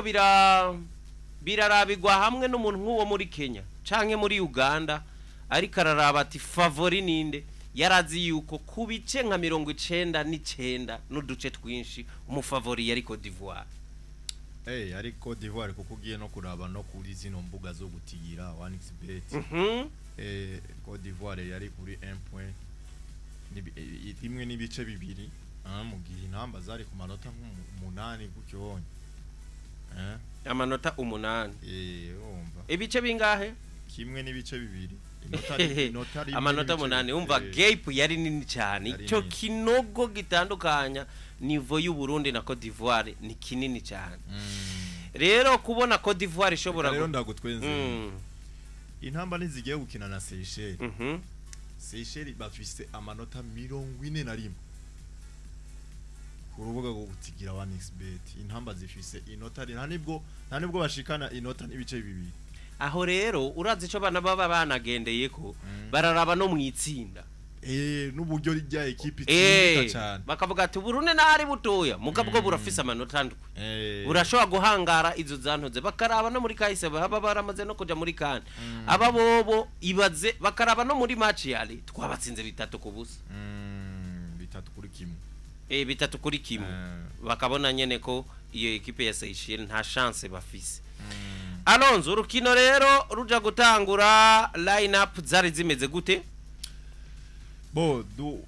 Biriko birarabigwa hamwe n'umuntu nk'uwo muri Kenya canke muri Uganda, ariko araraba ati favori ninde, yarazi yuko ku bice nka 99 n'uduce twinshi umufavori yari Cote d'Ivoire. Ari Cote d'Ivoire, kuko ugiye no kuraba no kuri zino mbuga zo gutigira 1xBet, Cote d'Ivoire yari kuri 1 point 1.2, mu gihe Intamba zari ku manota nk'umunani gutyo honye. Amanota 8. Urumva. Ibice bingahe? 1.2, inota rimwe Amanota n'ibice 8. Umva, gap yari nini cyane. Yari Icyo nini. kinogo gitandukanya niveau y'u Burundi na Cote d'Ivoire ni kinini cyane. Rero kubona Cote d'Ivoire ishobora Reka rero ndagutwenze. Intamba ntizigiye gukina na Seychelles. Seychelles bafise amanota 41 ku rubuga rwo gutigira 1xBet. Intamba zifise inota rimwe, nta nibwo bashikana inota n'ibice bibiri. Aho rero urazi ico bana baba banagendeye ko bararaba no mu itsinda. N'uburyo rya ekipe itsindika cyane. Bakavuga ati Burundi ntari butoya, mugabo bwo burafise amanota 7, burashobora guhangara izo zantoze. Bakaraba no muri kahise baba baramaze no kuja muri kane aba bobo ibaze, bakaraba no muri match yari twabatsinze 3-0. 3-1. 3-1. Bakabona nyene ko iyo ekipe ya Seychelles nta chance bafise. Alonso, urukino rero ruja gutangura, line up zari zimeze gute? Bo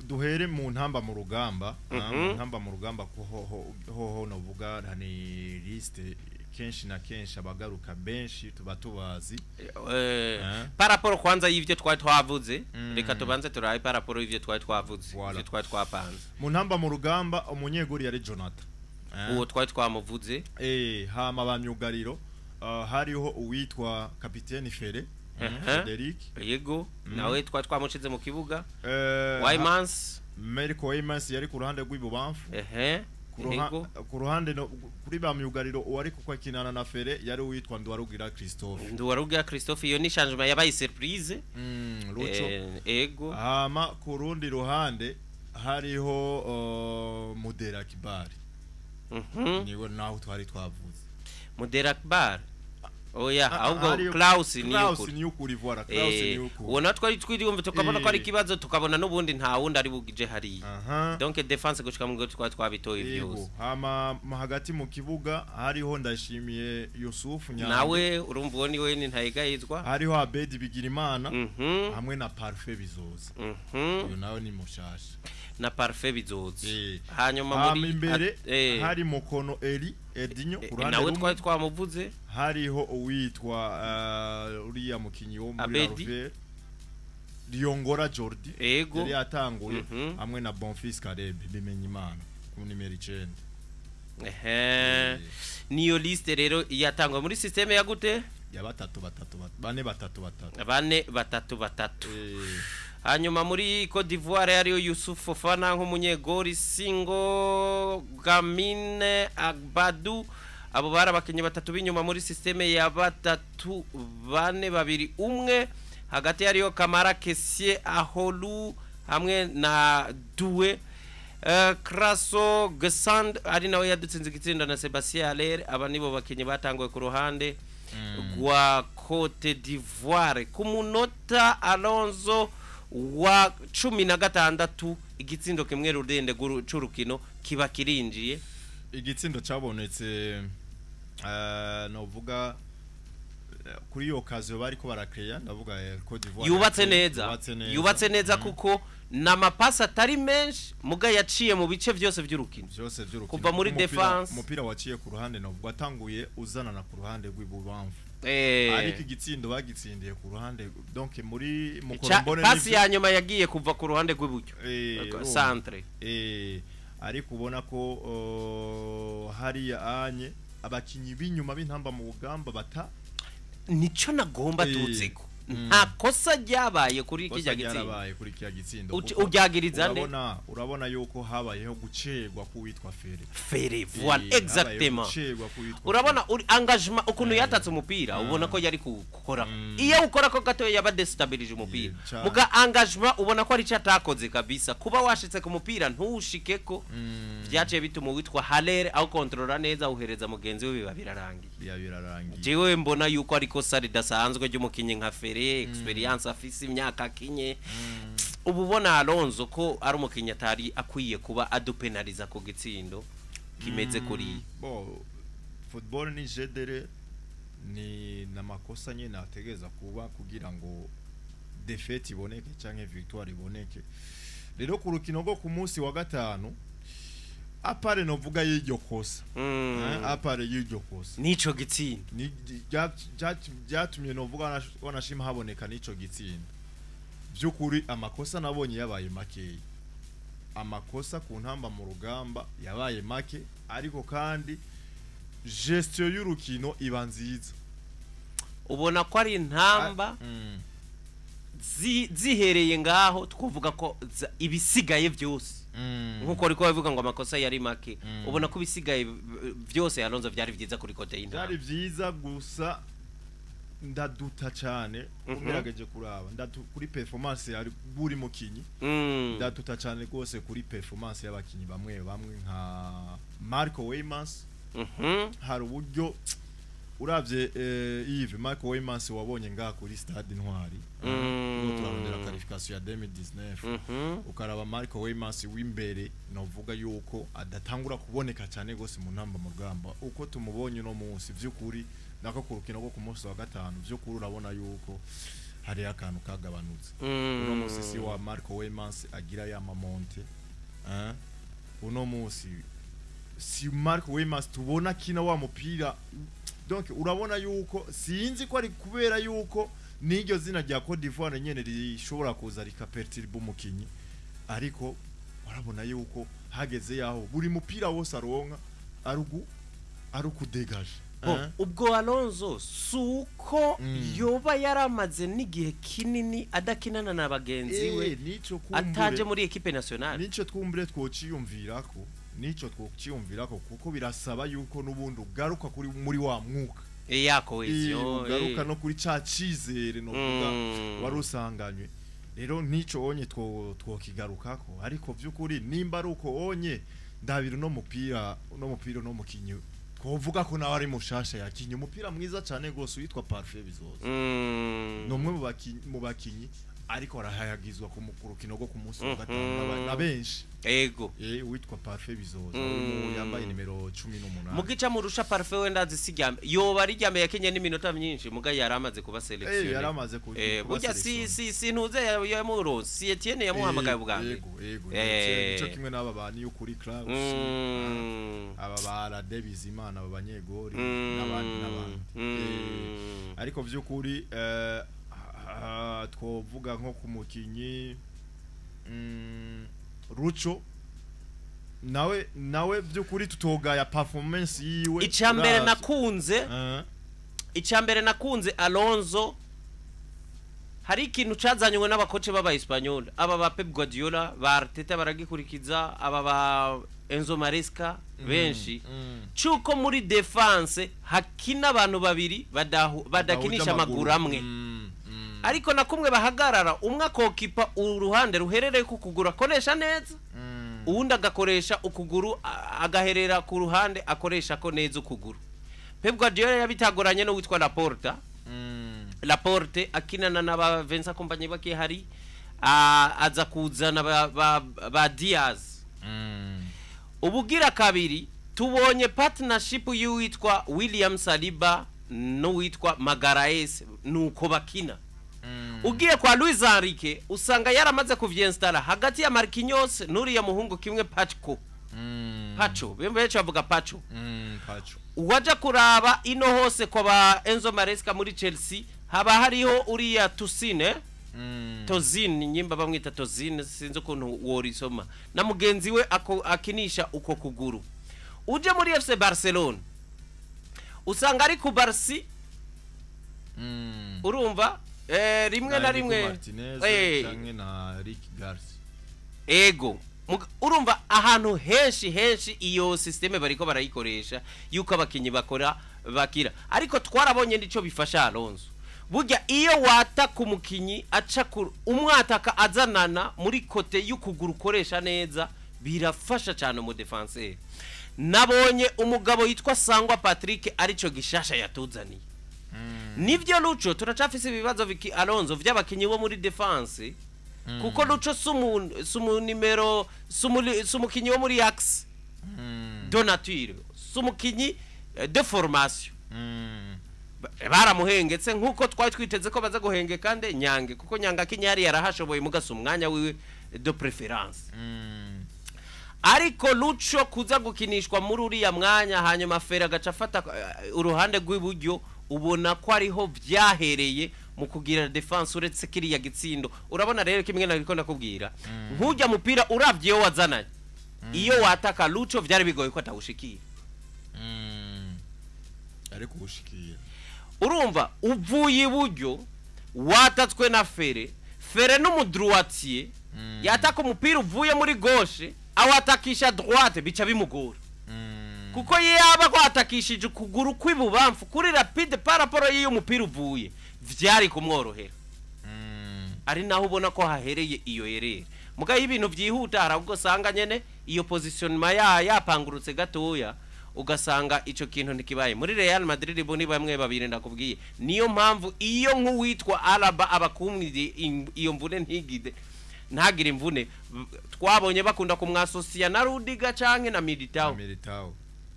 duhere mu Ntamba mu Rugamba. Mu Ntamba mu Rugamba ko hoho hoho novuga ni liste kenshi na kenshi abagaruka benshi tuba tubazi. Par rapport kwanza y'ivyo twari twavuze, reka tubanze turabe par rapport y'ivyo twari twavuze, Voilà. ivyo twari twapanze. Mu Ntamba mu Rugamba umunyegori yari Jonathan. Uwo twari twamuvuze. Hama ba myugariro hariho uwitwa kapiteni Fere, Frederic. Yego, nawe twari twamushize mu kibuga. Waymans. Meriko Waymans yari ku ruhande rw'ibubamfu. Ku ruhande kuri ba myugariro uwari kuko akinana na Fere yari uwitwa Ndwarugira Christophe. Nduwarugira Christophe, iyo ni changement yabaye surprise. Lucho. Ego. Hama ku rundi ruhande hariho Mudera Kibari. Niwe naho twari twavuze. Mudera Akbar, oya. Ah, Ahubwo Klaus ni Klaus ukuri. ni ukuri, voilà, Klaus ni ukuri. Uwo natwe twari twiyumva tukabona ko ari ikibazo, tukabona n'ubundi nta wundi ari bugije hariya. Donc défense gushika mu ngo twari twabitoye byose. Hama hagati mu kibuga hariho Ndashimiye Yusuf Nyange. Nawe urumva uwo niwe ni ntayegayizwa. Hariho Abedi Bigirimana hamwe na Parfait Bizoza. Uyu nawe ni mushasha. Na Parfait Bizoza. Hanyuma Hama muri imbere hari Mukono Eli Edinho ku ruhande nawe rumwe. Twari twamuvuze. Hariho uwitwa uriya mukinyi wo muri Abedi. Aruvere, Liongora Jordi, yari yatanguye, hamwe na Bonfils Caleb Bimenyimana ku nimero 9. Niyo liste rero yatangwa muri système ya gute? Ya batatu batatu bane batatu batatu. 4 3 3. Hanyuma muri Cote d'Ivoire hariyo Yusuf Fofana nk'umunyegori, Singo Gamine Agbadu, abo bari abakinnyi batatu b'inyuma muri système ya 3 4 2 1. Hagati hariyo Kamara Kessie, Aholu hamwe na Doué, Krasso Gesand ari nawe yadutsinze igitsinda na Sebastien Haller. Aba nibo bakinnyi batanguye ku ruhande rwa Cote d'Ivoire. Ku munota, Alonso, wa 16, igitsindo kimwe rudende c'urukino kiba kirinjiye. Igitsindo cabonetse novuga kuri iyo occasion bariko barakreya, ndavuga Cote d'Ivoire yubatse neza. Yubatse neza. Yubatse neza kuko n'amapasi atari menshi muga yaciye mu bice byose by'urukino. Byose by'urukino. Kuva muri défense. Umupira waciye ku ruhande, novuga watanguye uzanana ku ruhande rw'ibubamfu, ariko igitsindo bagitsindiye ku ruhande, donc muri mu Korombone. Pasi ya nyuma yagiye kuva ku ruhande rw'iburyo. Centre. Ariko ubona ko hariya anye abakinyi b'inyuma b'Intamba mu Rugamba bata Nico nagomba tuziko. Nta kosa ryabaye kuri Kosa kijya gitsindo. Ryarabaye kuri kiya gitsindo. Uryagiriza nde? Urabona yuko habayeho gucerwa k'uwitwa Ferre. Ferre, voilà. Habayeho Exactement. gucerwa k'uwitwa Urabona uri engagement, ukuntu yatatse umupira, ubona ko yari gukora, iyo ukora ko gato yaba destabilije umupira. Cane. Muga engagement ubona ko ari cyo atakoze kabisa. Kuba washitse ku mupira ntuwushikeko, vyaciye bituma uwitwa Haller aho kontrola neza, awuhereza mugenzi we, biba birarangiye. Biba birarangiye. Jewe mbona yuko ari kosa ridasanzwe ry'umukinyi nka Ferre, experience afise, imyaka akinye. Ubu ubona Alonso ko ari umukinyi atari akwiye kuba adupenaliza ku gitsindo kimeze kuri. Bo, football ni jedere, ni namakosa nyene ategereza kuba kugira ngo défaite iboneke canke victoire iboneke. Rero ku rukino rwo ku munsi wa gatanu, à part novuga y'iryo kosa, à part y'iryo kosa nico gitsindo, ni byatumye novuga wanashima haboneka n'ico gitsindo. By'ukuri amakosa nabonye yabaye makeya, amakosa ku ntamba mu rugamba yabaye make, ariko kandi gestion y'urukino iba nziza. Ubona ko ari intamba zihereye ngaho, twavuga ko ibisigaye byose, nkuko ariko bavuga ngo amakosa yari make, ubona ko ibisigaye byose, Alonso, byari byiza kuri côté y'intamba. Byari byiza, gusa ndaduta cyane ugerageje kuraba kuri performance ya buri mukinyi. Ndaduta cyane rwose kuri performance y'abakinyi bamwe bamwe nka Marco Weymans. Hari uburyo uravye, Yves, Marco Weymans wabonye ngaha kuri Stade Intwari, mm. turarondera qualification ya 2019, ukaraba Marco Weymans w'imbere, novuga yuko adatangura kuboneka cyane gose mu ntamba mu rugamba uko tumubonye uno munsi. Vy'ukuri nako ku rukino rwo ku munsi wa gatanu, vy'ukuri urabona yuko hari akantu kagabanutse. Uno munsi si wa Marco Weymans agira ya ma montées, eh? Uno munsi si Marco Weymans tubona kina wa mupira. Donc urabona yuko, sinzi ko ari kubera yuko n'iryo zina rya Cote d'Ivoire nyene rishobora kuza rikaperturba umukinyi, ariko urabona yuko hageze yaho buri mupira wose aronka arugu arukudegaje. Bo, ubwo Alonso si uko yoba yaramaze n'igihe kinini adakinana na bagenzi we, nico kumbure, ataje muri équipe nationale. Nico twumbure twociyumvirako, nico twociyumvirako, kuko birasaba yuko n'ubundi ugaruka kuri muri wa mwuka, ya cohésion, ugaruka no kuri ca cizere novuga wari usanganywe. Rero nico onye twokigarukako, ariko vy'ukuri nimba ari uko onye ndabira uno mupira, uno mukinyi twovuga ko nawe ari mushasha yakinye umupira mwiza cane gose, witwa Parfait Bizoza. Ni umwe mu bakinyi ariko arahayagizwa ku rukino rwo ku munsi wa gatanu na benshi. Witwa Parfait Bizoza, yambaye nimero 18. Mugica murusha Parfait wenda azi yoba ari ryambe yakinye n'iminota myinshi, muga yaramaze kuba sélectionné. Yaramaze kuba burya si sélectionné. Si ntuze yamuronse, si Etienne yamuhamagaye ubwa mbere. Yego, nico kimwe n'aba ba niyo kuri Klaus, aba ba Rade Bizimana, aba banyegori, n'abandi n'abandi. Ariko vy'ukuri twovuga nko ku mukinyi Ruco, nawe by'ukuri tutogaya performance yiwe. Icambere uravye. nakunze, icambere nakunze Alonso, hari ikintu cazanywe n'abakoce b'aba Espanyol, aba ba Pep Guardiola, ba Arteta baragikurikiza, aba ba Enzo Maresca benshi, cuko muri défense hakina abantu babiri badakinisha amaguru amwe, ariko na kumwe bahagarara, umwe akokipa uruhande ruherereye ku kuguru akoresha neza, uwundi agakoresha ukuguru agaherera ku ruhande akoresha ko neza ukuguru. Pep Guardiola yabitagoranye no witwa Laporta. Laporte akinana n'aba Vincent Kompany bakihari, aza kuzana ba Diaz. Ubugira kabiri tubonye partnership y'uwitwa William Saliba n'uwitwa Magalhaes, nuko bakina. Ugiye kwa Luis Enrique usanga yaramaze kuvyinstalla hagati ya Marquinhos n'uriya muhungu kimwe Pacho. Pacho benshi bavuga Pacho. Pacho. Uwaja kuraba ino hose kwa ba Enzo Maresca muri Chelsea, haba hariho uriya Tusine, Tozin, nyimba bamwita Tozin, sinzi ukuntu worisoma, na mugenzi we akinisha uko kuguru. Uje muri FC Barcelona usanga ari ku Barsi, urumva. Rimwe na rimwe Martinez canke na Rick Garcia. Ego, urumva ahantu henshi henshi iyo système bariko barayikoresha yuko abakinyi bakora bakira, ariko twarabonye nico bifasha Alonso. Burya iyo wataka umukinyi aca umwataka azanana muri côté y'ukuguru ukoresha neza, birafasha cyane mu défenseur. Nabonye umugabo yitwa Sangwa Patrick, arico gishasha yatuzaniye. Nivyo, Lucho turacafise ibibazo viki Alonso vy'abakinyi bo muri défense, kuko Lucho sumu nimero sumukinyi wo muri axe de nature, sumukinyi de formation. Baramuhengetse nkuko twari twiteze ko baza guhengeka nde Nyange, kuko Nyange akinyari yarahashoboye mugasa umwanya wiwe de préférence. Ariko Lucho kuza gukinishwa muri uriya mwanya, hanyuma Fera agaca afata uruhande rw'iburyo, ubona ko ariho vyahereye mu kugira défense, uretse kiriya gitsindo. Urabona rero kimwe nariko ndakubwira, nk'ujya mupira uravye iyo wazananye, iyo wataka Lucho vyari bigoye ko atawushikira. Ariko ushikira. Urumva uvuye iburyo watatswe na Fere, Fere n'umu droitier, yataka umupira uvuye muri gauche awatakisha droite, bica bimugora, kuko yaba kwatakishije ukuguru kw'ibubamfu kuri rapide par rapport y'iyo umupira uvuye, vyari kumworohera. Ari naho ubona ko hahereye iyo erere. Mugayo ibintu byihuta, hari ubwo usanga nyene iyo positionnement ya yapangurutse gatoya, ugasanga ico kintu ntikibaye. Muri Real Madrid bo ni bamwe babiri ndakubwiye. Niyo mpamvu iyo nk'uwitwa Alaba abakumwiriye iyo mvune ntigide ntagire imvune, twabonye bakunda kumwasosiya na Rudiger canke na Militao. Militao.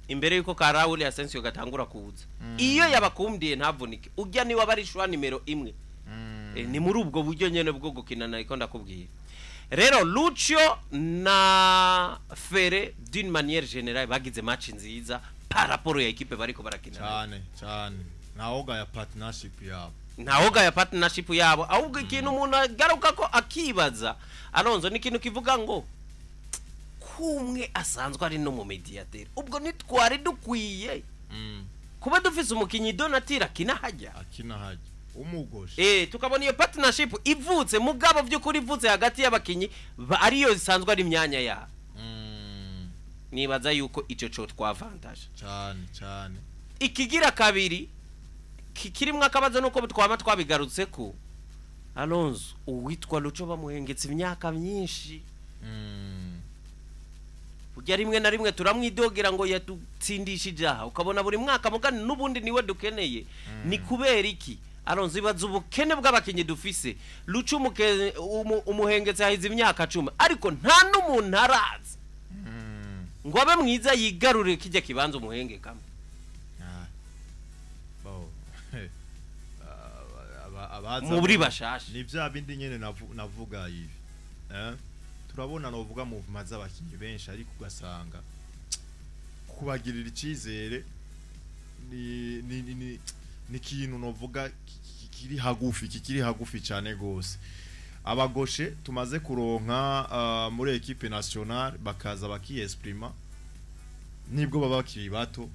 Imbere yuko ka Raul Asensio gatangura kuza, iyo yabakumdiye ntavunike, ujya niwe aba ari choix nimero imwe. Ni muri ubwo buryo nyene bwo gukina nariko ndakubwira. Rero Lucio na Fere, d'une manière générale, bagize match nziza par rapport ya équipe bariko barakina nayo. Cyane cyane, ntawoga ya partnership yabo. Ntawoga ya partnership yabo. Ahubwo ikintu umuntu agaruka ko akibaza, Alonso, ni ikintu kivuga ngo kumwe asanzwe ari no mu médiateur, ubwo nitwari dukwiye kuba dufise umukinyi de nature akina hajya. Akina hajya umugoshe. Tukabona iyo partnership ivutse, mugabo by'ukuri ivutse hagati y'abakinyi ariyo isanzwe ari imyanya yabo. Nibaza yuko ico co twavantage. Cyane cyane. Ikigira kabiri kirimwo akabazo nuko twaba twabigarutse ko Alonso, uwitwa Lucho bamuhengetse imyaka myinshi. Burya rimwe na rimwe turamwidogera ngo yadutsindishije aha, ukabona buri mwaka mugani n'ubundi niwe dukeneye. Ni kubera iki, Alonso? Ibaza ubukene bw'abakinyi dufise, Lucho umuhengetse hahize imyaka 10, ariko nta n'umuntu araza ngo abe mwiza yigarurire kijya kibanza umuhengekamo. Ah. Bo. Abaza muri bashasha. Ni bya bindi nyene navuga ibi. Turabona novuga movement z'abakinyi benshi, ariko ugasanga kubagirira icizere ni ikintu novuga kiri hagufi, kikiri hagufi cyane gose. Aba gauchers tumaze kuronka muri équipe nationale bakaza bakiexprima nibwo baba bakiri bato,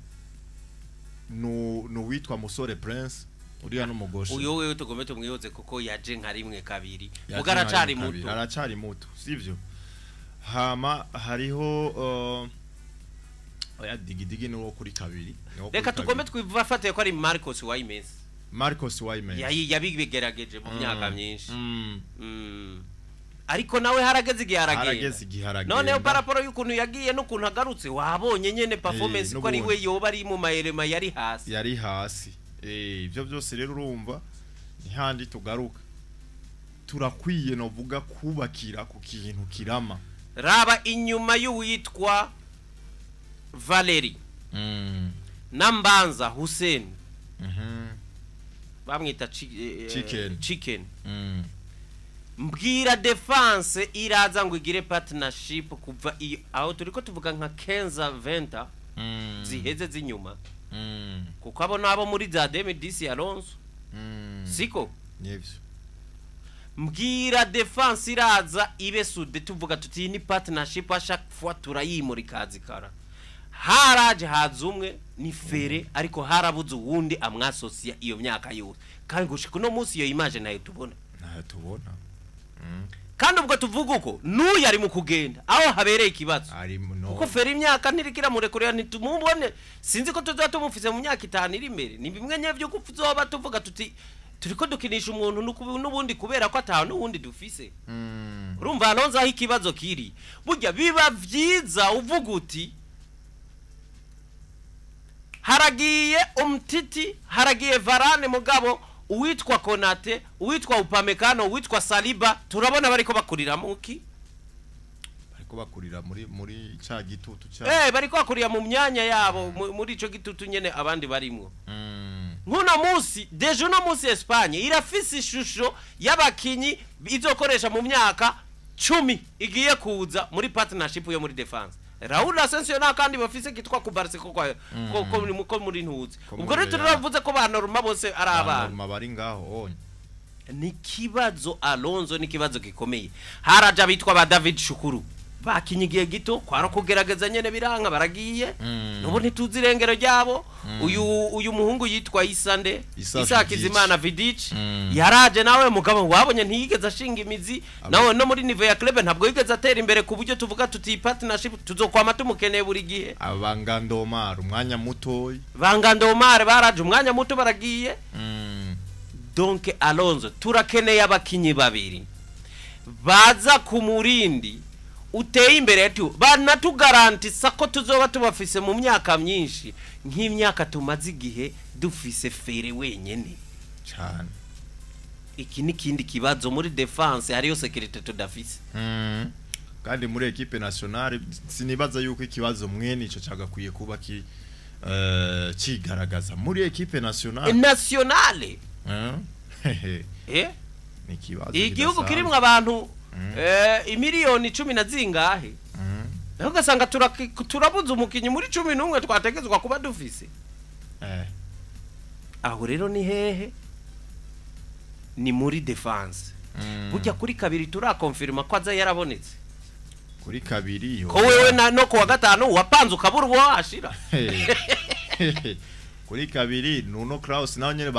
no witwa Musore Prince uriya n'umu gaucher. Uyo wewe tugome tumwihoze kuko yaje nka rimwe kabiri. Yaje muga aracari nka rimwe kabiri, muto. Aracari muto, sivyo? Hama hariho oya, Digidigi ni uwo kuri kabiri, ni uwo kuri Reka tugome kabiri. twifatiye ko ari Marcos Waymes. Marcos Waymes. Yabigerageje mu myaka myinshi. Ariko nawe harageze igihe aragenda. Harageze igihe aragenda. Noneho par rapport y'ukuntu yagiye n'ukuntu agarutse, wabonye nyene performance ko ari we n'ubundi. yoba ari mu mayerema yari hasi. Yari hasi. Ibyo byose rero urumva ni handi tugaruka, turakwiye novuga kubakira ku kintu kirama. Raba inyuma y'uwitwa Valerie na Mbanza Hussein, bamwita Chicken. Chicken. Mbwira défense iraza ngo igire partnership kuva iyo aho turiko tuvuga nka Kenza Venta ziheze z'inyuma, kuko abo nabo muri za 2010, Alonso, siko? Nivyo. Mbwira défense iraza ibe soudée, tuvuga tuti iyi ni partnership, à chaque fois turayimura ikazikara. Haraje haza umwe ni Fere, ariko harabuze uwundi amwasosia iyo myaka yose. Kandi gushika uno munsi iyo image nayo tubona. Nayo tubona. Kandi ubwo tuvuga uko n'uyu ari mu kugenda aho habereye ikibazo. Kuko Fere imyaka ntirikira murekurira ntitumubone, sinzi ko tuzoba tumufise mu myaka 5 iri imbere. Ni bimwe nye byo kuzoba tuvuga tuti turiko dukinisha umuntu n'ubundi kubera ko ataha n'ubundi dufise. Urumva Alonso aho ikibazo kiri. Burya biba vyiza uvuga uti haragiye Umtiti, haragiye Varane, mugabo uwitwa Konate, uwitwa Upamecano, uwitwa Saliba turabona bariko bakurira muki? Bariko bakurira muri ca gitutu ca bariko bakurira mu myanya yabo muri ico gitutu nyene abandi barimwo. Nkuno munsi deje uno munsi Espagne irafise ishusho y'abakinyi izokoresha mu myaka 10 igiye kuza muri partnership yo muri defense. Raul Asensio na kandi bafise kitwa ku Barca ko ko muri ntuzi. Ubwo rero turavuze ko ba Norma bose ari abana. Norma bari ngaho onye. Ni kibazo Alonso, ni kibazo gikomeye. Haraje abitwa ba David Shukuru. Bakinyigiye gito kwaro kugerageza nyene biranka baragiye. Nubu ntituzi irengero ryabo. Uyu muhungu yitwa Isande, Isa Kizimana Vidic. Yaraje nawe mugabo wabonye ntiyigeze ashinga imizi. Nawe no muri niveau ya club ntabwo yigeze atera imbere ku buryo tuvuga tuti partnership tuzokwama tumukeneye buri gihe. Abangandomar umwanya muto. Bangandomar baraje umwanya muto baragiye. Donc Alonso turakeneye abakinyi babiri baza ku murindi uteye imbere yetu banatugarantisa ko tuzoba tubafise mu myaka myinshi nk'imyaka tumaze igihe dufise Fere wenyene cyane. Iki ni kindi kibazo muri defense hariyo security tudafise. Kandi muri equipe nationale sinibaza yuko ikibazo mwene ico cagakwiye kuba ki kigaragaza muri equipe nationale. Nationale ni kibazo igihugu kirimwe abantu imiliyoni 10 na zingahe. Naho ugasanga turabuze umukinyi muri 11 twategezwa kuba dufise. Aho rero ni hehe? Ni muri defense. Burya kuri kabiri turakonfirma ko aza yarabonetse. Kuri kabiri yo. Ko wewe na no kuwa gatanu wapanze ukabura uwo washira. Kuri kabiri Nuno Kraus nawe nyene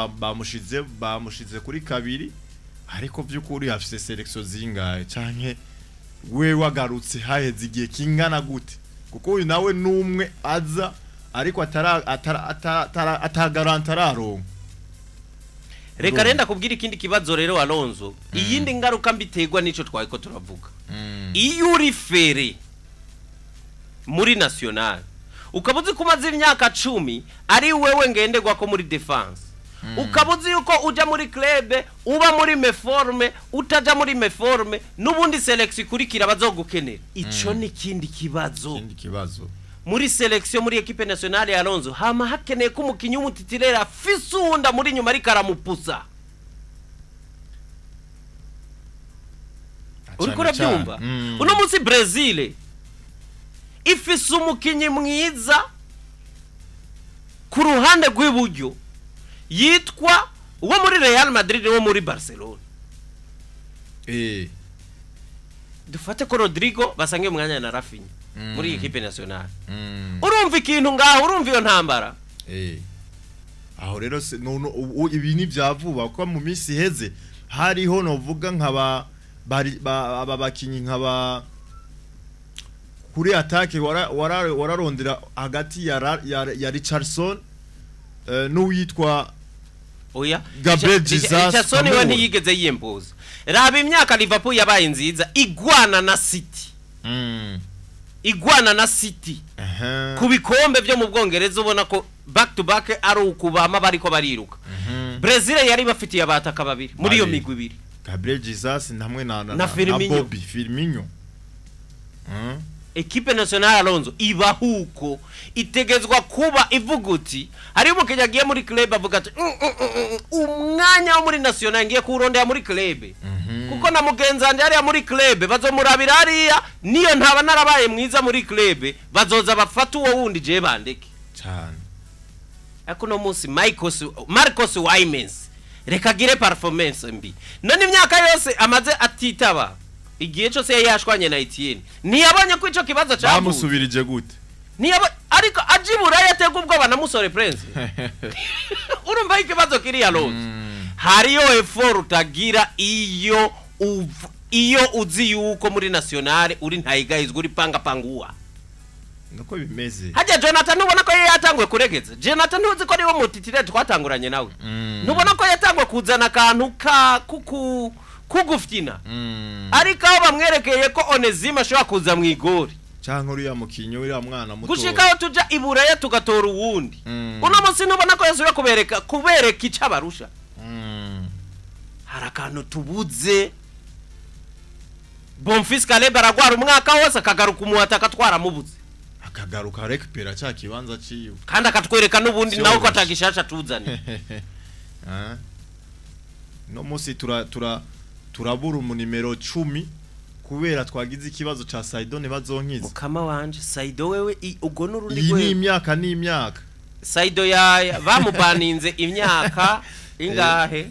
bamushize kuri kabiri. Ariko by'ukuri afise selection zingahe canke we wagarutse haheze igihe kingana gute? Kuko uyu nawe numwe aza ariko atagaranta araronka. Reka renda kubwira ikindi kibazo rero Alonso. Iyindi ngaruka mbiterwa nico twayiko turavuga. Iyo uri Fere muri national ukabuzi kumaze imyaka 10 ari wewe ngenderwa ko muri defense. Ukabuzi yuko uja muri club uba muri meforme utaja muri meforme nubundi selection ikurikira bazogukenera. Ico ni kindi kibazo. Kindi kibazo. Muri selection muri equipe nationale ya Alonso hama hakeneye ko umukinyi w'umutitirera afise uwunda muri nyuma ariko aramupusa. Uriko urabyumva? Uno munsi Brazil ifise umukinyi mwiza ku ruhande rw'iburyo yitwa uwo muri Real Madrid wo muri Barcelona. Dufate ko Rodrigo basangiye umwanya na Rafinha muri equipe nationale. Urumva ikintu ngaho, urumva iyo ntambara. Aho rero no ibi ni byavuba ko mu minsi iheze hariho novuga nkaba aba bakinyi nkaba kuri attaque wararondera hagati ya Richardson n'uwitwa oya Gabriel Jesus. Richardson we ntiyigeze yiyempoza. Raba imyaka Liverpool yabaye nziza igwana na City. Igwana na City. Ku bikombe byo mu Bwongereza ubona ko back to back ari ukubama bariko bariruka. Brazil yari bafitiye abataka babiri muri iyo migwi ibiri. Gabriel Jesus hamwe na Firmino. Bobby Firmino. Equipe nationale Alonso ibahuko itegezwa kuba ivuga uti hari umukinnyi agiye muri club avuga ati umwanya wo muri national ngiye kuwurondera muri club. Kuko na mugenzi wanje hariya muri club bazomurabira hariya, niyo ntaba narabaye mwiza muri club bazoza bafata uwo wundi je bandeke cyane. Ariko no munsi Marcos Wimens reka agire performance mbi none imyaka yose amaze atitaba igihe cyose yari yashwanye na Etienne ntiyabonye ko ico kibazo cyavuye bamusubirije gute. Ariko ajibura yatega ubwoba na Musore Prince. Urumva ikibazo kiri Alonso. Hariyo effort utagira iyo uzi yuko muri nationale uri ntayigayizwa uri panga panguwa. Nuko bimeze. Hajya Jonathan ubona ko yatangwe kuregeza. Jonathan ntuzi ko ariwe mutitire twatanguranye nawe. Nubona ko yatangwe kuzana akantu ka kugufyina. Ariko aho bamwerekeye ko Onezima ashobora kuza mu igori. Canke uriya mukinyo uriya mwana muto. Gushika aho tuja iburaya tugatora uwundi. Uno munsi nubona ko yasubira kubereka icabarusha. Hari akantu tubuze. Bonfils Caleb aragwara umwaka wose akagaruka umuhata akatwara mubuze. Akagaruka rekupera cya kibanza ciwe. Kandi akatwereka n'ubundi nawe ko atagishasha tuzane. No musi turabura mu nimero 10 kubera twagize ikibazo ca Saido ntibazonkiza. Mukama wanje Saido wewe ugo n'urundi gwe. Iyi ni imyaka ni imyaka. Saido ya bamubaninze imyaka ingahe?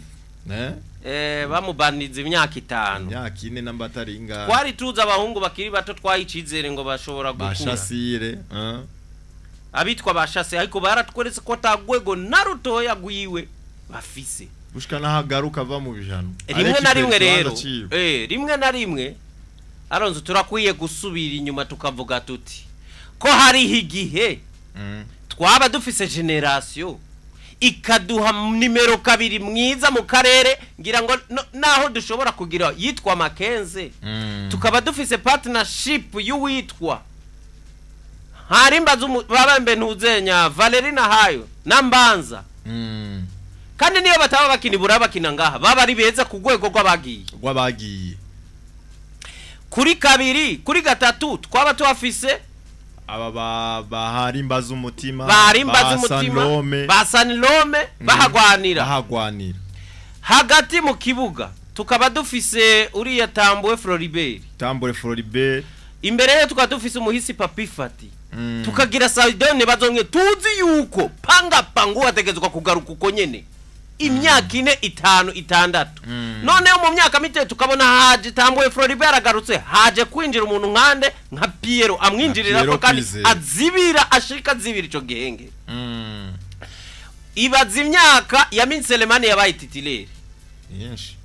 Bamubaninze imyaka 5. Imyaka 4 namba atari ingahe. Twari tuzi abahungu bakiri bato twayicizere ngo bashobora gukura. Bashasire, Abitwa bashase ariko baratweretse ko tagwego narutoya gwiwe bafise. Gushika nahagaruka va mu bijano. Rimwe na rimwe rero. Rimwe na rimwe Alonso turakwiye gusubira inyuma tukavuga tuti ko hari igihe twaba dufise generation ikaduha nimero 2 mwiza mu karere ngira ngo naho dushobora kugira yitwa Makenze. Tukaba dufise partnership y'uwitwa Harimba babambe ntuzenya Valerina Hayo na Mbanza. Kandi niyo bataba bakini burabakina ngaha baba ari beza ku rwego rw'abagiye. Kuri 2 kuri 3 twaba tuhafise aba baharimba z'umutima ba Sanlome bahagwanira. Hagati mu kibuga tukaba dufise uriya Tambwe Floribert. Imbere ye tukaba dufise umuhisi Papi Fati. Tukagira Saidone bazonke tuzi yuko panga pangu ategezwa kugaruka uko nyene. Imyaka 4 5 6. Noneho mu myaka mite tukabona haje Tambwe Floribert agarutse haje kwinjira umuntu nkande nka Piero amwinjirira ko kandi azibira ashika zibira ico gihenge. Ibaza imyaka ya Minselemani yabaye titulaire. Yinshi.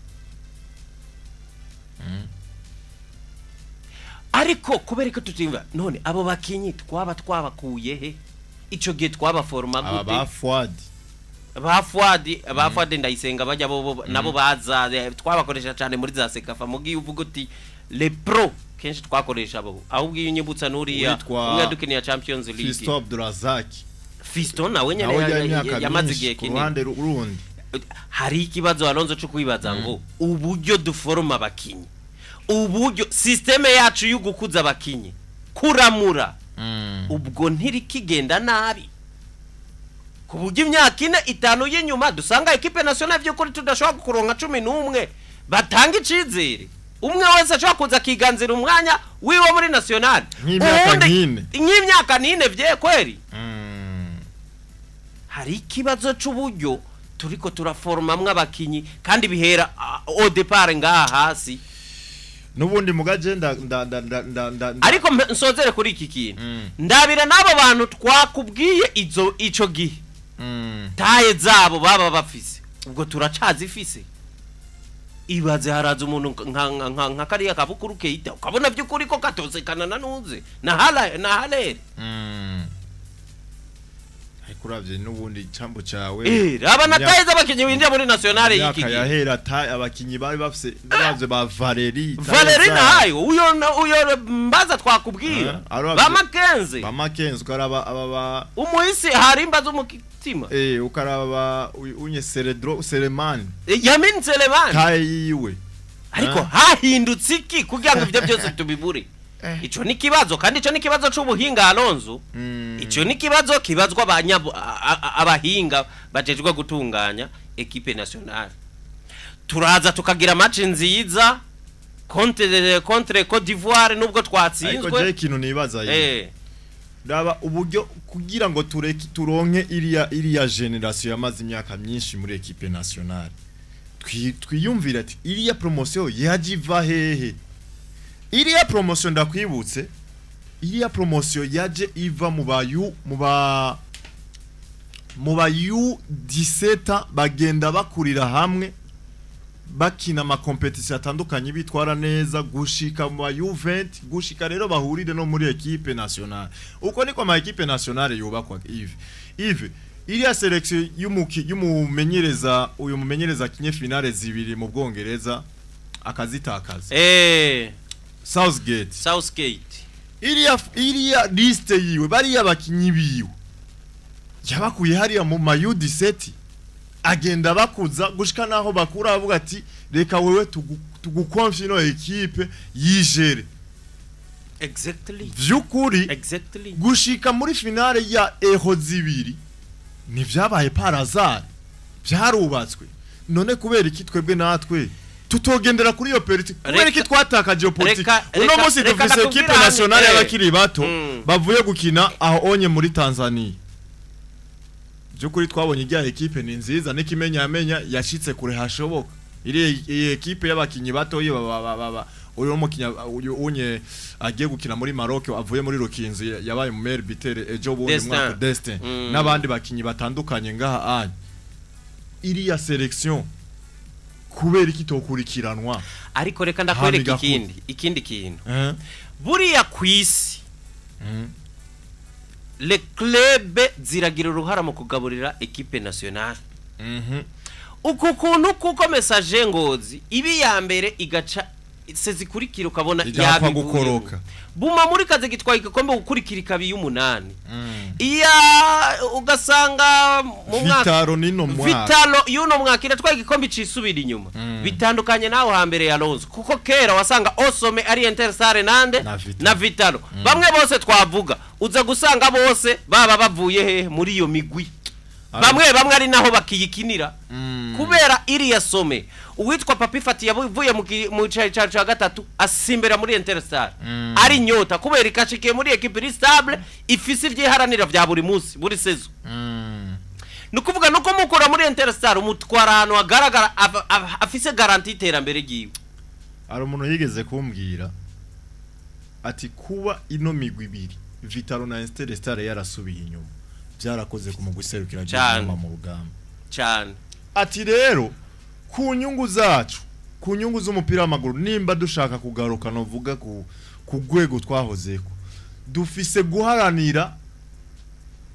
Ariko kubereka tutimba none abo bakinyi twaba twabakuye he ico gihe twabaforma gute? Aba Fuadi ndayisenga bajya bo nabo baza twabakoresha cyane muri za Sekafa mugiye uvuga uti le pro kenshi twakoresha abo ahubwo iyo nyibutsa nuriya umwe dukiniya Champions League Fiston Abdurazak. Fiston nawe nyene yamaze igihe kinini kuruhande rundi. Hari ikibazo Alonso cyo kwibaza ngo uburyo duforma abakinyi, uburyo systeme yacu y'ugukuza abakinyi kuramura ubwo ntirikigenda nabi kuburyo imyaka 4 5 y'inyuma dusanga equipe nationale by'ukuri tudashobora kuronka 11 batanga icizere. Umwe wese ashobora kuza kiganzira umwanya wiwe muri nationale nk'imyaka 4 vye kweri. Hari ikibazo c'uburyo turiko turaformamwe abakinyi kandi bihera au départ ngaha hasi. Nubundi mugaje nda ariko nsozere kuri iki kintu. Ndabira nabo bantu twakubwiye izo ico gihe. Taye zabo baba bafise ubwo turacazifise. Ibaze haraza umuntu nka kariya kabukuru keita ukabona by'ukuri ko katosekana na nuze na hala na halere. Ariko uravye nubundi cambo cawe aba nataye z'abakinyi winjira muri nationale y'iki gihe yahera abakinyi bari bafise bavye ba Valeri nayo uyo mbaza twakubwira ba Makenze ukaraba aba umuhisi harimba z'umutima ukaraba unye Ceredro Selemani Yamin Selemani tayiwe. Ariko hahindutse iki kugira ngo ibyo byose tubibure? Ico ni kibazo kandi ico ni kibazo c'ubuhinga Alonso. Ico ni kibazo kibazwa abahinga bajejwe gutunganya equipe nationale. Turaza tukagira match nziza contre Côte d'Ivoire nubwo twatsinzwe. Ariko je kintu nibaza yi. Ndaba uburyo kugira ngo tureke turonke iriya generation yamaze imyaka myinshi muri equipe nationale. Twiyumvira ati iriya promotion yajiva hehe? Iriya promotion ndakwibutse Iriya promotion yaje iva mu ba U mu ba U17 bagenda bakurira hamwe bakina ama competition atandukanye bitwara neza gushika mu ba U20 gushika rero bahurire no muri équipe nationale. Uko niko ama équipe nationale yubakwa. Yves iriya selection y'umumenyereza uyu mumenyereza kinye finale zibiri mu Bwongereza akazitakaza. Southgate iriya liste yiwe bariya bakinyi biwe yabakuye hariya mu ma U17 agenda bakuza gushika naho bakura avuga ati reka wewe tugukonfie no equipe yijere. Exactly. Vyukuri exactly. Gushika muri finale ya Euro zibiri ni vyabaye par hasard byarubatswe. None kubera iki twebwe natwe tutogendera kuri iyo politiki? Kubera iki twatakaje iyo politiki? Uno munsi dufise equipe nationale y'abakiri bato bavuye gukina aho onye muri Tanzania. Byukuri twabonye ijya equipe ni nziza nikimenya amenya yashitse kure hashoboka. Iri equipe y'abakinyi bato iyo baba uyu mukinya uyu unye agiye gukina muri Maroc avuye muri Rukinzo yabaye mu Mer Bitere ejo bundi mwaka Destin n'abandi bakinyi batandukanye ngaha anye. Iriya selection kubera iki tokurikiranwa? Ariko reka ndakwereka ikindi kintu. Buriya kwisi le club ziragira uruhara mu kugaburira equipe nationale. Uku kuntu kuko message Ngozi ibi ya mbere igaca sezikurikira ukabona yabigukoroka. Buma muri kaze gitwaye igikombe gukurikira ikabi y'umunani. Iya ugasanga mu mwaka Vitalo nino mwaka Vitalo y'uno mwaka iratwaye igikombe cisubira inyuma. Bitandukanye naho hambere ya Alonso kuko kera wasanga Osome ari Intersare nande na Vitalo. Bamwe bose twavuga uza gusanga bose baba bavuye he muri iyo migwi. Bamwe bamwe ari naho bakiyikinira. Kubera iriya some uwitwa Papi Fati yavuye mu cya gatatu asimbera muri Interstar ari nyota kubera ikashikiye muri equipe iri stable ifise ivyiharanira vya buri munsi buri saison. Nukuvuga nuko mukora muri Interstar umutwara ahantu agaragara afise garantie iterambere giwe. Ari umuntu yigeze kumbwira ati kuba ino migwi ibiri Vitalo na Interstar yarasubiye inyuma byarakoze ku mugwi serukira cyane mu rugamba cyane. Ati rero ku nyungu zacu, ku nyungu z'umupira w'amaguru, nimba dushaka kugaruka novuga ku rwego twahozeko, dufise guharanira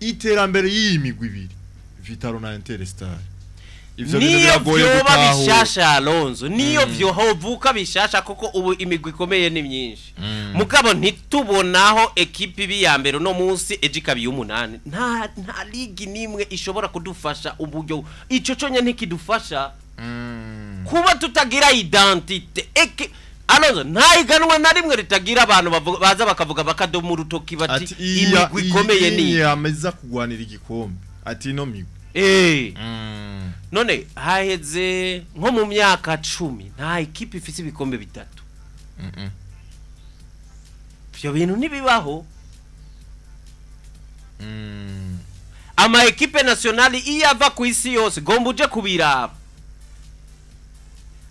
iterambere y'iyi migwi ibiri Vitalo na Interstar. Ivyo bintu biragoye gutahura. Bishasha Alonso niyo vyo hovuka bishasha kuko ubu imigwi ikomeye ni myinshi. Mugabo ntitubonaho equipe ibi ya mbere no munsi eje ikabi y'umunani. Nta ligi nimwe ishobora kudufasha uburyo ico conye ntikidufasha. Kuba tutagira identite Alonso nta iganwa na rimwe ritagira abantu baza bakavuga bakadomu urutoki bati imigwi ikomeye ni yameza kugwanira igikombe ati no migwi. None haheze nko mu myaka 10 nta equipe ifise ibikombe bitatu. Ivyo bintu ntibibaho. Ama equipe nationale iyo ava ku isi yose gomba uje kubiraba.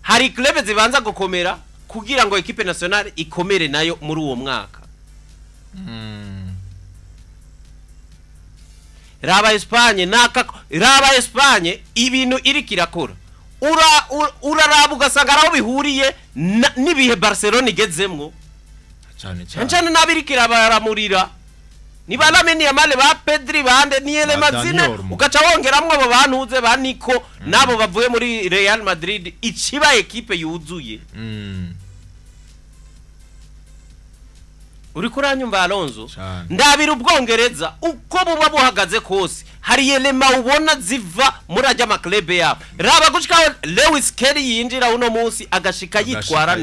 Hari club zibanza gukomera kugira ngo equipe nationale ikomere nayo muri uwo mwaka. Raba Espagne naka raba Espagne ibintu iri kirakora. Uraraba ugasanga aho bihuriye nibihe Barcelona igezemwo. Cyane cyane. Cyane nabiri kirabaramurira. Niba Lamine Yamal ba Pedri bande ni Elemazine ugaca wongeramwo abo bantuze ba Nico nabo bavuye muri Real Madrid ikiba equipe yuzuye. Uri kuranyumva Alonso? Ndabira Ubwongereza uko buba buhagaze kose hari elema ubona ziva muri ajya amaklebe yabo. Raba gushika Lewis Kelly yinjira uno munsi agashika yitwara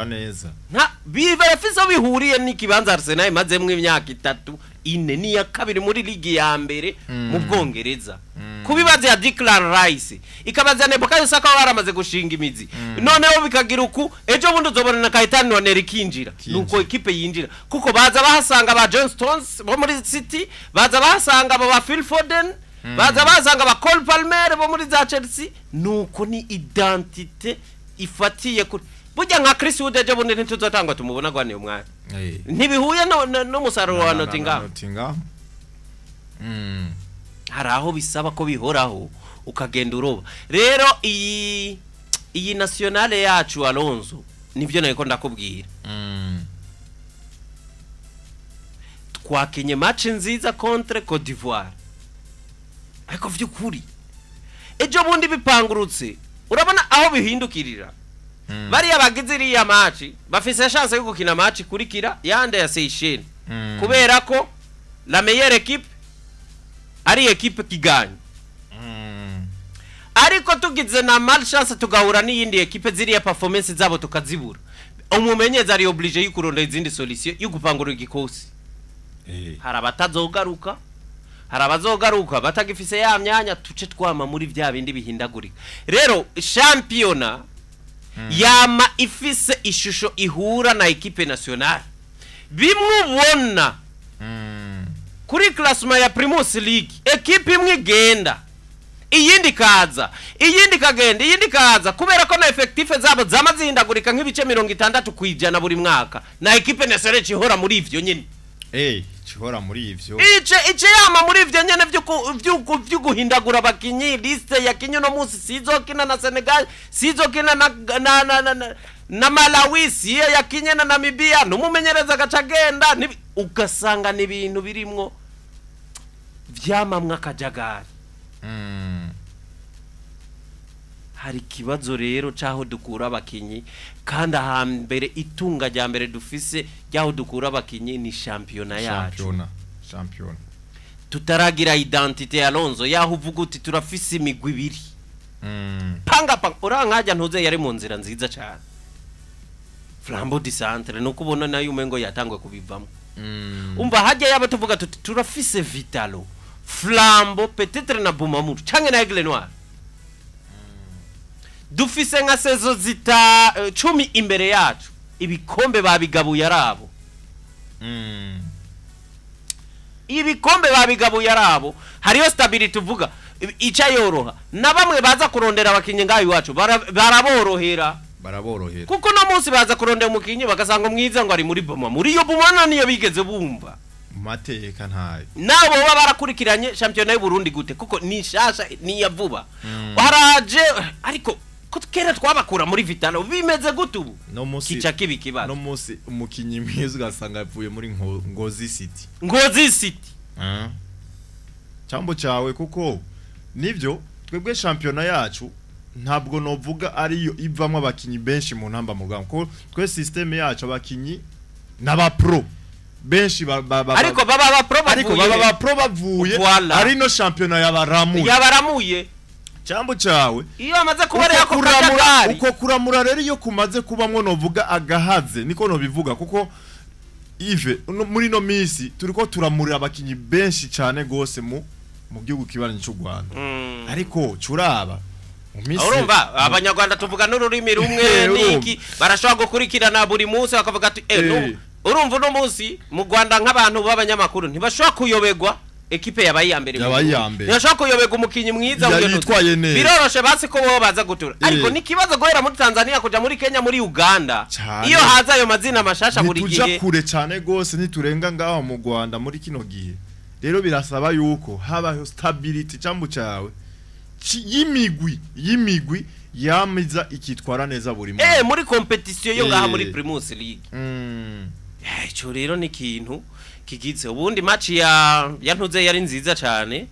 neza. Nta biva yafise bihuriye n'ikibanza Arsenal imazemwe imyaka 3 4 ni ya kabiri muri ligi ya mbere mu Bwongereza. Kubibaza ya Declan Rice ikabaza Bukayo Saka baramaze gushinga imizi. Noneho bikagira uku ejo bundi uzobona na Kaitan Nwaneri kinjira nuko equipe yinjira kuko baza bahasanga ba John Stones bo muri City, baza bahasanga ba Phil Foden, baza bahasanga ba Cole Palmer bo muri za Chelsea. Nuko ni identité ifatiye kuri burya nka Chris Wood ejo bundi ntituzotangwa tumubona gwaniye umwanya. Ntibihuye n'umusaruro wa Nottingham. Hari aho bisaba ko bihoraho ukagenda uroba. Rero iyi nationale yacu Alonso nivyo nariko ndakubwira. Twakinye match nziza contre Côte d'Ivoire. Ariko vy'ukuri ejo bundi bipangurutse urabona aho bihindukirira. Bariya bagize iriya match bafise chance yo gukina match kurikira yande ya Seychelles. Kubera ko la meilleure équipe ari équipe kiganye. Ariko tugize na malchance tugahura n'iyindi équipe ziriya performance zabo tukazibura. Umumenyeza ari obligé y'ukurondera izindi solution yo gupangura igikosi. Hari abatazogaruka, hari abazogaruka batagifise ya myanya, tuce twama muri vya bindi bihindagurika. Rero championnat yama ifise ishusho ihura na équipe nationale. Bimwe ubona kuri classement ya Primus League, equipe imwe igenda iyindi kaza, iyindi kagenda, iyindi kaza, kubera ko na effectif zabo zama zihindagurika nk'ibice 60% buri mwaka. Na équipe nationale ihora muri ivyo nyene. Chihora muri ivyo. Ice yama muri ivyo nyene vyo guhindagura abakinyi. Liste ya kinyo no munsi sizokina na Senegal, sizokina na Malawi, siyo yakinye na Namibia, numumenyereza gacagenda, ugasanga ni ibintu birimwo vyamamwe akajagari. Hari kibazo rero caho dukura abakinyi, kandi ahambere itunga rya mbere dufise ryaho dukura abakinyi ni championnat yacu. Championnat. Tutaragira identité Alonso yaho uvuga uti turafise imigwi ibiri. Panga panga urankajya ntuze yari mu nzira nziza cyane. Flambeau du Centre nuko ubona nayo umengo yatangwe kubivamo. Umva hajya yaba tuvuga tuti turafise Vitalo, Flambeau peut-être na Bumamuru canke na Aigle Noir. Dufise nka sezo zita 10 imbere yacu ibikombe babigabuye arabo. Ibikombe babigabuye arabo, hariyo stability uvuga ica yoroha. Na bamwe baza kurondera abakinyi ngaho iwacu baraborohera. Kuko no munsi baza kurondera umukinyi bagasanga mwiza ngo ari muri Boma. Muri yo Boma niyo bigeze bumva. Mateka ntayo. Nabo baba barakurikiranye championnat y'u Burundi gute kuko ni shasha ni ya vuba. Haraje ariko ko kera twabakura muri Vitalo bimeze gute ubu? Kica kibi kibazo. No munsi umukinyi mwiza ugasanga avuye muri Ngozi City. Ngozi City. Chambo cawe kuko nivyo twebwe championnat yacu ntabwo novuga ariyo ivamwe abakinyi benshi mu ntamba mu rugamba, kuko twe system yacu abakinyi n'aba pro benshi ariko baba ba pro ariko baba ba pro bavuye ari no championnat yabaramuye Chambo cawe iyo amaze kubareka ko kajagari uko kuramura rero iyo kumaze kubamwo novuga agahaze niko no bivuga, kuko Yves muri no misi turiko turamurira abakinyi benshi cyane gose mu gihugu kibanyi cy'u Rwanda. Ariko curaba urumva abanyarwanda tuvuga n'ururimi rumwe niki barashobora gukurikirana buri munsi bakavuga ati urumva uno munsi mu Rwanda nk'abantu b'abanyamakuru ntibashobora kuyobegwa ekipe yabaye iya mbere, ntibashobora kuyobegwa umukinyi mwiza yitwaye neza, biroroshe basi ko bo baza gutura. Ariko ni kibazo guhera muri Tanzania kuja muri Kenya muri Uganda, iyo haza ayo mazina mashasha buri gihe tuja kure cyane gose ntiturenga ngaho mu Rwanda muri kino gihe. Rero birasaba yuko habaho stability cyambu cyawe y'imigwi yamiza ikitwara neza buri munsi muri competition yo ngaha muri Primus League. Ico rero ni kintu kigize. Ubundi match ya ntuze yari nziza cyane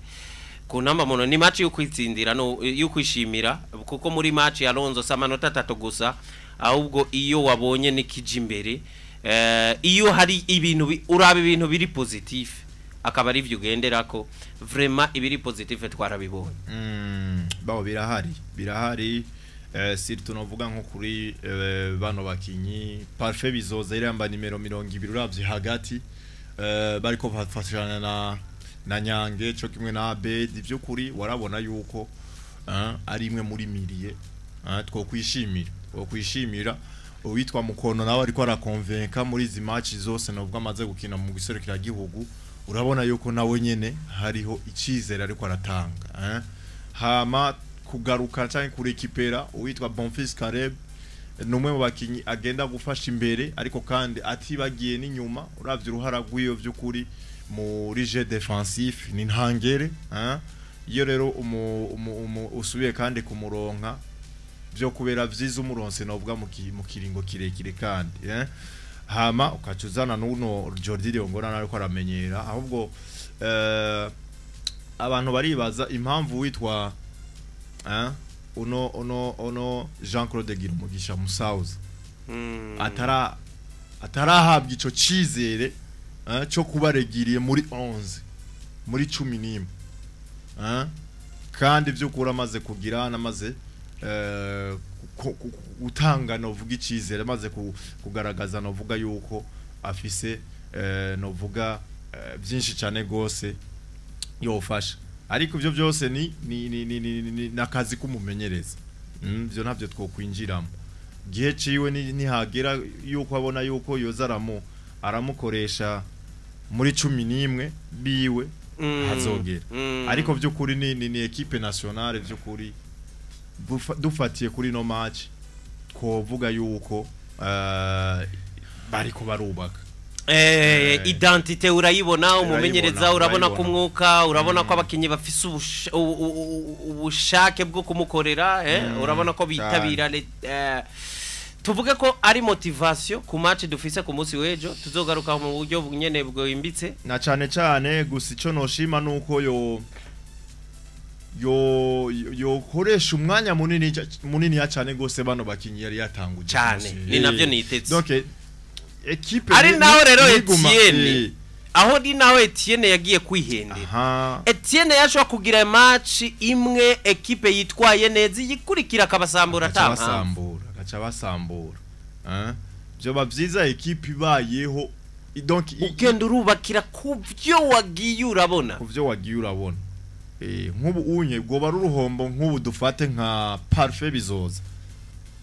ku namba mono, ni match yo kwitsindira no yo kwishimira, kuko muri match ya Alonso samanota 3 gusa, ahubwo iyo wabonye nikije imbere iyo hari ibintu uraba ibintu biri positif akaba ari byo ugenderako. Vraiment ibiri positif twarabibonye. Bawo birahari surtout novuga nko kuri bano bakinyi Parfait Bizoza iramba nimero 20 uravye hagati bariko bafashana na Nyange cyo kimwe na Abed, ivyo kuri warabona yuko ari imwe muri mirie twokwishimira uwitwa Mukono nawe ariko arakonvenka muri izi match zose novuga amaze gukina mu giserukira gihugu, urabona yuko nawe nyene hariho icizere ariko aratanga. Hama kugaruka cyangwa kurekipera uwitwa Bonfils Kareb Numwe mu bakinyi agenda gufasha imbere, ariko kandi atibagiye n'inyuma. Uravye uruhara rw'iyo vy'ukuri muri jeu défensif ni ntangere, hein? Iyo rero usubiye kandi kumuronka byo kubera vyiza, umuronse novuga mu kiringo kirekire kandi, eh? Hama ukacuzana n'uno Jordi Leongora ariko aramenyera. Ahubwo abantu baribaza impamvu witwa, eh, uno Jean Claude Girumugisha Musauza atarahabwa ico cizere, cyo kubaregiriye muri 11, muri 11, kandi vy'ukuri amaze kugira namaze gutanga novuga icizere, amaze kugaragaza novuga yuko afise novuga byinshi cyane gose yofasha. Ariko ivyo byose ni nakazi kumumenyereza. Ivyo ntavyo twokwinjiramo. Gihe ciwe nihagera yuko abona yuko yoza aramukoresha muri 11 biwe, hazogera. Ariko vy'ukuri ni équipe nationale vy'ukuri dufatiye kuri no match twovuga yuko bariko barubaka. Identité urayibona, umumenyereza urabona ko umwuka, urabona ko abakinyi bafise ubushake bwo kumukorera, urabona ko bitabira. Tuvuge ko ari motivation ku match dufise ku munsi w'ejo, tuzogaruka mu buryo nyene bwimbitse. Na cane cane gusa ico noshima nuko yo koresha umwanya munini munini ya cane gose bano bakinyi yari yatanguje cyane, ni navyo nitetse. Donc équipe ari naho rero Etienne, aho ni naho Etienne yagiye kwihendera. Etienne yashobora kugira match imwe équipe yitwaye neza, iyikurikira akabasambura. Ata basambura, agaca basambura, hein. Byoba vyiza équipe ibayeho, donc ugenda urubakira ku byo wagiye urabona. Ku byo wagiye urabona. Nk'ubu unye bwoba ari uruhombo, nk'ubu dufate nka Parfait Bizoza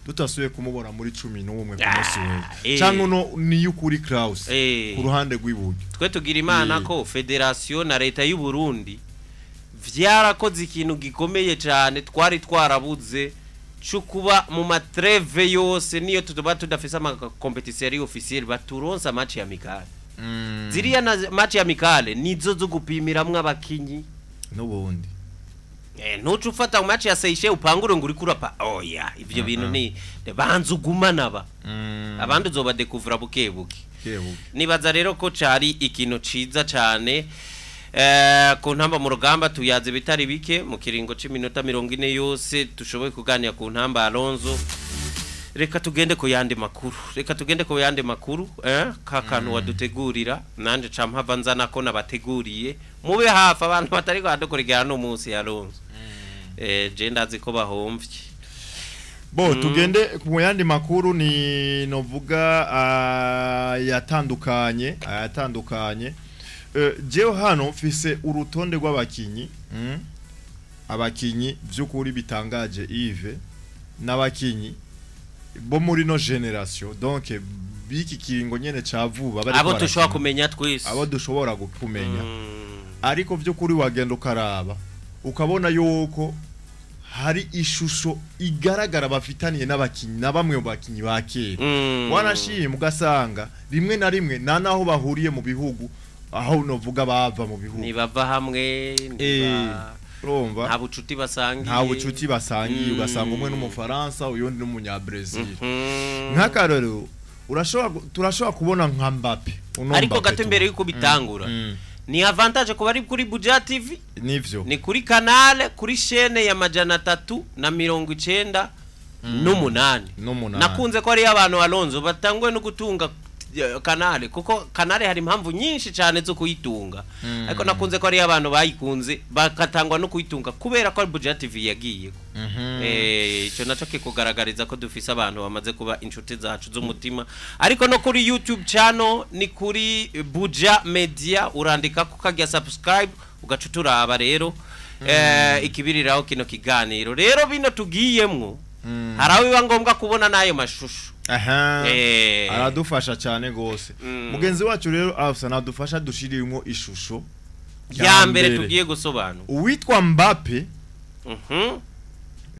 tutasuye kumubona muri 11 ku munsi w'ejo, cyangwa uno niyo kuri Kraus ku ruhande rw'iburyo. Twe tugira Imana ko fédération na leta y'u Burundi vyarakoze ikintu gikomeye cyane twari twarabuze cyo kuba mu ma trêves yose, niyo tuba tudafise ama compétition ari officiel, baturonsa match amicale. Ziriya na match amicale nizo zo gupimiramwo abakinyi. N'ubundi. Ntuce ufata match ya Seychelles upangure ngo uriko urapa, oya, ivyo bintu ni banza ugumana aba abandi uzoba découvra buke buke. Buke. Nibaza rero ko cari ikintu ciza cane. Ku ntamba mu rugamba tuyaze bitari bike mu kiringo c'iminota 40 yose dushoboye kuganira ku ntamba. Alonso, reka tugende ku yandi makuru, reka tugende ku yandi makuru, ka kantu wadutegurira nanje ca mpava nzana ko nabateguriye. Mube hafi abantu batari badukurikirana no munsi ya Alonso, je ndazi ko bahomvye. Bo tugende ku yandi makuru, ni novuga ayatandukanye. Jewe hano mfise urutonde rw'abakinyi, abakinyi vy'ukuri bitangaje, Yves, n'abakinyi bo muri no génération, donc biki kiringo nyene ca vuba bariko abo dushobora barakina. Kumenya twese. Abo dushobora kumenya, ariko vy'ukuri wagenda ukaraba ukabona yuko hari ishusho igaragara bafitaniye n'abakinyi na bamwe mu bakinyi ba kera. Wanashima ugasanga rimwe na rimwe nta naho bahuriye mu bihugu, aho novuga bava mu bihugu. Ntibava hamwe, urumva, nta bucuti basangiye. Nta bucuti basangiye. Ugasanga umwe n'umufaransa, uyundi n'umunyabrazil. Nk'akarorero urashobora kubona nka Mbappe, uno ariko Mbappe gato imbere yuko bitangura, ni avantage kuba ari kuri Buja TV. Nivyo. Ni kuri canal, kuri chaîne ya 398. N'umunani. Nakunze ko ariyo abantu, Alonso, batanguye no gutunga canal, kuko canal hari impamvu nyinshi cyane zo kuyitunga, ariko nakunze ko ariyo abantu bayikunze bakatangwa no kuyitunga kubera ko ari Buja TV yagiye. Ico naco kikugaragariza ko dufise abantu bamaze kuba inshuti zacu z'umutima. Ariko no kuri YouTube channel ni kuri Buja Media, urandika ko kagira subscribe ugaca uturaba rero ikibiriraho kino kiganiro. Rero bino tugiyemwo, hari aho biba ngombwa kubona n'ayo mashusho. Aha. Aradufasha cyane gose. Mugenzi wacu rero Afsa nadufasha dushiririmo ishusho ya mbere tugiye gusobanura. Uwitwa Mbappe.